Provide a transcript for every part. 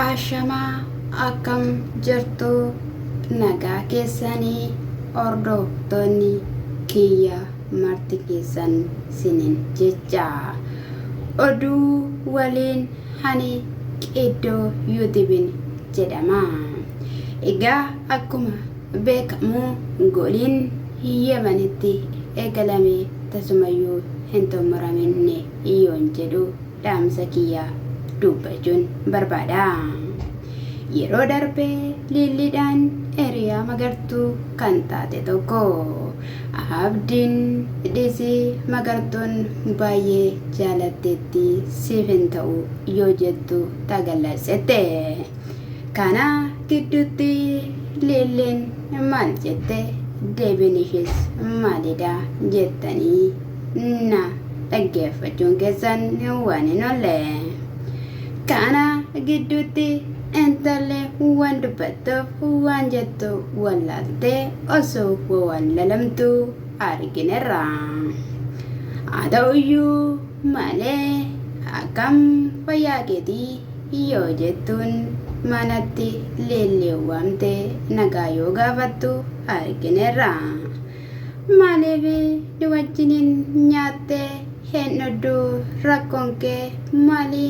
Ashamaa akkam jirtu nagaa keessanii hordoftoonni kiyya marti keessan sinin jecha oduu waliin hani qiddoo yuutibin jedhama. Egaa akkuma beekamu goliin Yemanitti eegalame tasumayyuu hin xumuraminne yoon jedhu dhaamsa kiyya dubbachuun barbaada. Yeroo darbe Liilliidhaan hiriyaa Magartuu kan taate tokko Abdiin dhiisi Magartuun baay'ee jaalatteetti siif hin ta'u yoo jettu tagallatsette. Kana gidduutti Liilliin maal jette deebiin ishees maalidha jettanii na dhaggeeffachuun keessan waan hin oolle. Kana gidduutti intalli waan dubbattuuf waan jettu wallaaltee osoo wallalamtu arginerra. Haa ta'uyyuu malee akkam fayyaa keetii yoo jettuun manatti leellee waamte nagaa yoo gaafattu arginerra. Maaliif nu wajjiniin nyaatte hin dhuddu rakkoon kee maali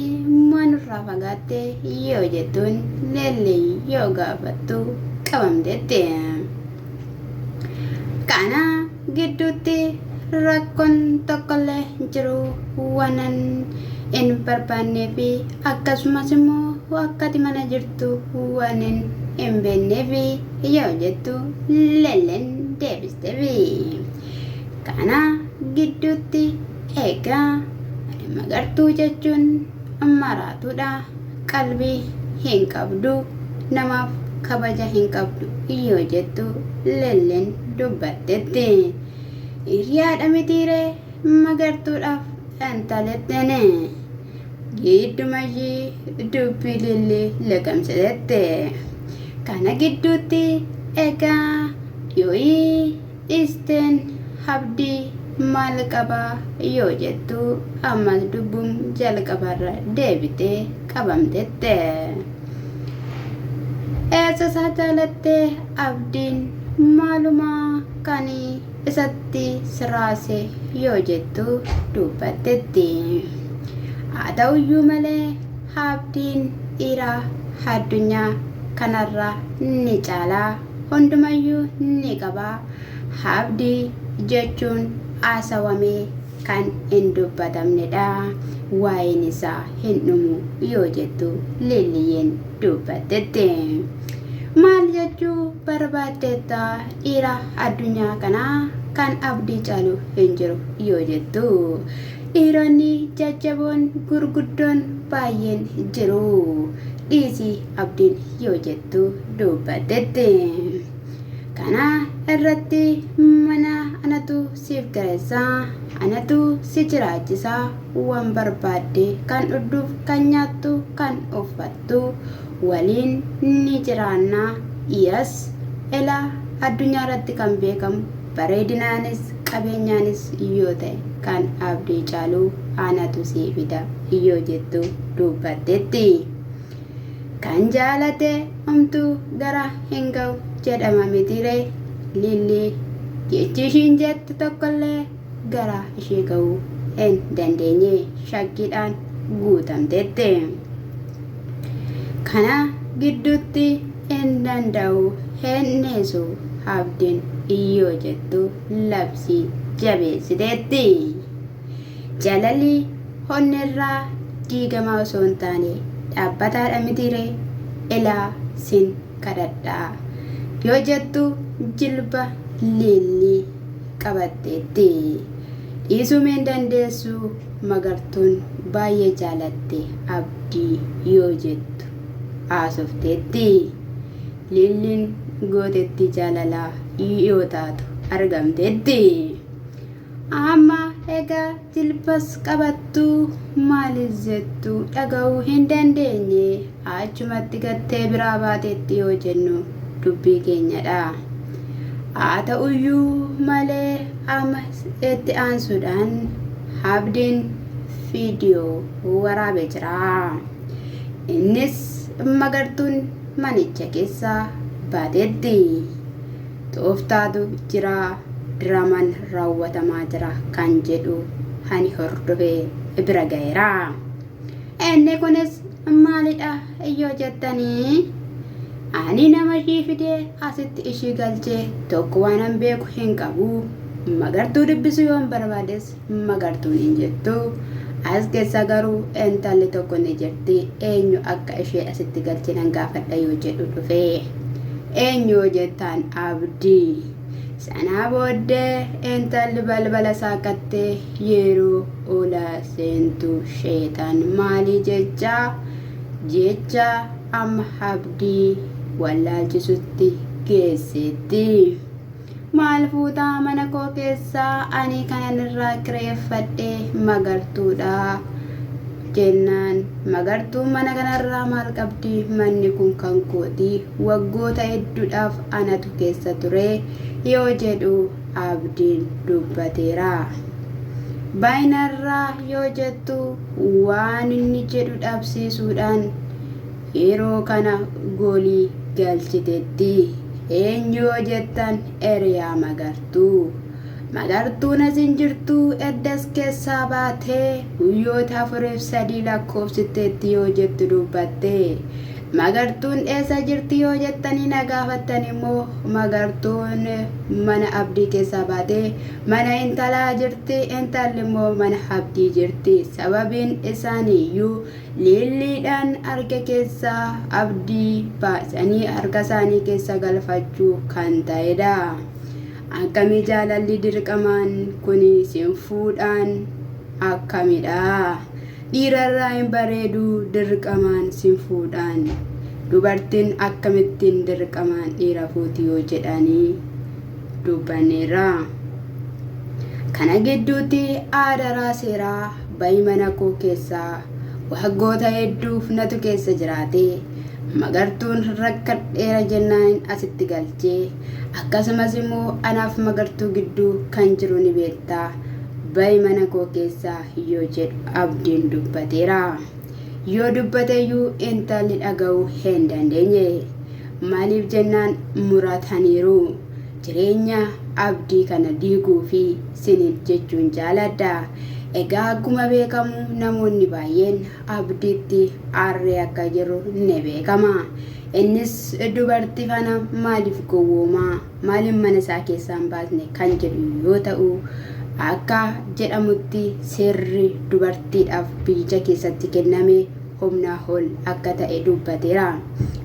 maa nurraa fagaatte yoo jettuun leellee yoo gaafattu qabamteetti. Kana gidduutti rakkoon tokkollee hin jiru waanan hin barbaannee fi akkasumas immoo akkati mana jirtu waanin hin beekneef yoo jettu leelleen deebisteefi. Kana gidduutti egaa Magartuu jechuun maraatuudha. Qalbii hin qabdu, namaaf kabaja hin qabdu yoo jettu Leelleen dubbattetti. Hiriyaadha mitiiree Magartuudhaaf intalettiin. Gidduma ishii dubbii Leellee liqimsitette. Kana gidduutti egaa yoo'ii Dhiisteen Abdii maal qaba yoo jettu ammas dubbum jalqabarra deebitee qabamtette. Eessa isaa jaalatte Abdiin maaluma kan isatti si raase yoo jettu dubbattetti. Haa ta'uyyuu malee Abdiin dhiira addunyaa kanarra ni caala. Hundumayyuu ni qaba. Abdii jechuun haasawamee kan hin dubbatamnedha. Waa'een isaa hin dhumu yoo jettu Liilliyyeen dubbattetti. Maal jechuu barbaaddeetta dhiira addunyaa kanaa kan abdii caalu hin jiru yoo jettu dhiironni jajjaboon gurguddoon baay'een jiru. Dhiisi abdiin yoo jettu dubbattetti. Kana irratti mana anatu siif kireessa, anatu si jiraachisa, waan barbaadde kan dhudduuf, kan nyaattu, kan uffattu waliin ni jiraanna. Dhiiras ela addunyaa irratti kan beekamu bareedinaanis qabeenyaanis yoo ta'e kan abdii caalu anatu sii fida yoo jettu dubbattetti. Kan jaalate homtuu gara hin ga'u jedhama mitiiree Liillii jechi ishiin jette tokkollee gara ishee ga'uu hin dandeenye shakkiidhaan guutamteetti. Kana gidduutti hin danda'u hin dhiisu abdiin yoo jettu labsii jabeessiteetti. Jaalalli onnerraa diigamaa osoo hin taane dhaabbataadha mitiiree elaa sin kadhadhaa yoo jettu jilba Liillii qabatteetti. Dhiisuu hin dandeessu Magartuun baay'ee jaalatte Abdii yoo jettu haasofteetti. Liilliin gootettii jaalalaa yoo taatu argamteetti. Amma egaa jilbas qabattu maalis jettu dhaga'uu hin dandeenye achumatti gattee biraa baateetti yoo jennu dubbii keenyadha. Haa ta'uyyuu malee amma itti aansuudhaan Abdiin viidiyoo waraabee jira. Innis Magartuun manicha keessaa baateetti. Tooftaatu jira diraamaan raawwatamaa jira kan jedhu hani hordofee bira ga'eera. Inni kunis maalidha yoo jettanii ani nama ishii fidee asitti ishii galchee tokko waanan beeku hin qabu. Magartuu dubbisuu yoon barbaades Magartuun hin jettu. As keessa garuu intalli tokko ni jirti. Eenyu akka ishee asitti galche nan gaafadha yoo jedhu dhufe. Eenyu yoo jettaan Abdii. Sanaa booddee intalli balbala saaqattee yeroo ola seentu sheexan maalii jechaa jecha amma Abdii wallaalchisutti geesseetti. Maal fuutaa mana koo keessaa ani kanan irraa kireeffadhe Magartuudha jennaan Magartuun mana kanarraa maal qabdi manni kun kan kooti waggoota hedduudhaaf anatu keessa ture yoo jedhu Abdiin dubbateera. Baay'inarraa yoo jettu waan inni jedhu dhabsiisuudhaan Yeroo kana goolii galchitetti. Eenyu yoo jettan Eriyaa Magartuu. Magartuun as hin jirtu edda as keessaa baatee guyyoota afuriif sadii lakkoofsitteetti yoo jettu dubbatte. Magartuun eessa jirti yoo jettanii na gaafattan immoo Magartuun mana Abdii keessaa baatee mana intalaa jirti intalli immoo mana Abdii jirti. Sababiin isaaniiyyuu Liilliidhaan harka keessaa Abdii baasanii harka isaanii keessa galfachuu kan ta'edha. Akkamii jaalalli dirqamaan kuni sin fuudhaan akkamidha? Dhiirarraa hin bareedu dirqamaan sin fuudhaan. Dubartiin akkamittiin dirqamaan dhiira fuuti yoo jedhanii dubbanneerra. Kana gidduutti aadaraa seeraa Ba'i mana koo keessaa. Waggoota hedduuf natu keessa jiraate. Magartuun rakkadheera jennaanin asitti galche. Akkasumas immoo anaaf Magartuu gidduu kan jiru ni beekta. Ba'i mana koo keessaa yoo jedhu Abdiin dubbateera. Yoo dubbateyyuu intalli dhaga'uu hin dandeenye. Maaliif jennaan murataniiru. Jireenya Abdii kana diiguu fi siniif jechuun jaaladha. Egaa akkuma beekamu namoonni baay'een Abdiitti aarree akka jirru ni beekama. Innis dubarti kana maaliif gowwooma, maaliif mana isaa keessaa hin baasne kan jedhu yoo ta'u, akka jedhamutti seerri dubartiidhaaf biyyicha keessatti kenname humnaa ol akka ta'e dubbateera.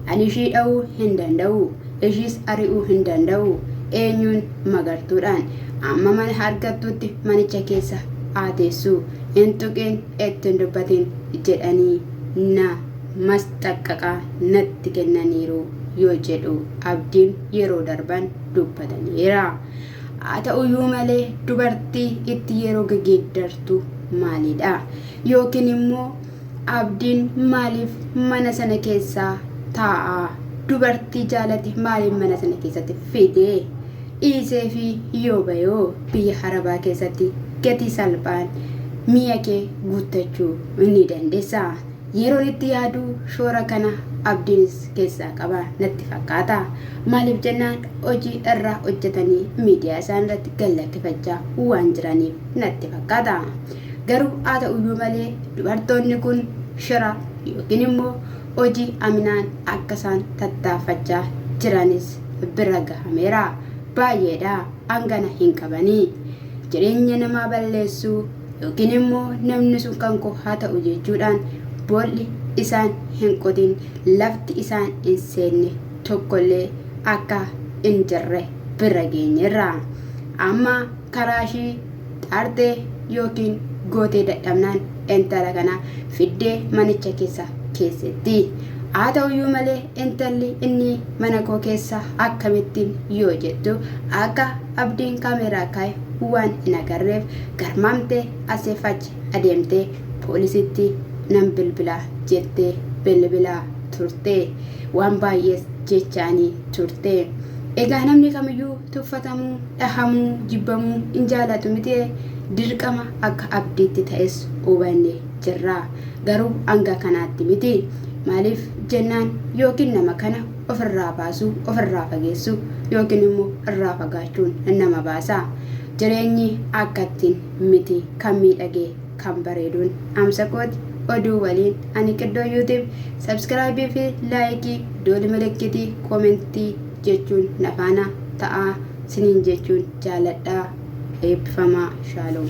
Ani ishii dha'uu hin danda'u. Ishiis ari'uu hin danda'u. Eenyuun? Magartuudhaan. Amma mana argattutti manicha keessa haa teessu. Hin tuqin, itti hin dubbatin jedhanii na masxaqqaqaa natti kennaniiru yoo jedhu Abdiin yeroo darban dubbataniira. Haa ta'uyyuu malee dubartii itti yeroo gegeeddartu maalidha? Yookiin immoo Abdiin maaliif mana sana keessa taa'a? Dubartii jaalate maaliif mana sana keessatti fide? Dhiiseefii yoo bayoo biyya harabaa keessatti gatii salphaan mi'a kee guuttachuu ni dandeessa. Yeroon itti yaadu shoora kana Abdiinis keessaa qaba natti fakkaata. Maaliif jennaan hojii irraa hojjetanii miidiyaa isaan irratti gad lakkifachaa waan jiraniif natti fakkaata. Garuu haa ta'uyyuu malee dubartoonni kun shira yookiin immoo hojii Aminaan akka isaan tattaaffachaa jiranis bira gahameera. Baay'eedha hangana hin qabanii. Jireenya namaa balleessuu yookiin immoo namni sun kan koo haa ta'u jechuudhaan bool'i isaan hin qotin lafti isaan hin seenne tokkollee akka hin jirre bira geenyeerra. Amma karaa ishii xaartee yookiin gootee dadhabnaan intala kana fiddee manicha keessa keessetti. Haa ta'uyyuu malee intalli inni mana koo keessa akkamittiin yoo jettu akka Abdiin kaameeraa kaa'e waan hin agarreef garmaamtee asiif achi adeemtee poolisitti nan bilbila jettee bilbilaa turte. Waan baay'ees jechaanii turte. Egaa namni kamiyyuu tuffatamuu, dhahamuu, jibbamuu hin jaalatu mitiree? Dirqama akka Abdiitti ta'es hubanne jirra. Garuu hanga kanaatti miti. Maaliif jennaan yookiin nama kana ofirraa baasuu, ofirraa fageessuu yookiin immoo irraa fagaachuun nama baasa. Jireenyi akkattiin miti kan miidhagee kan bareeduun dhaamsa kooti. Oduu waliin ani Qiddoo YouTube subscribe fi like dooli milikkitii komentii jechuun na faana ta'aa siniin jechuun jaaladha. Eebbifamaa. Shaaloom.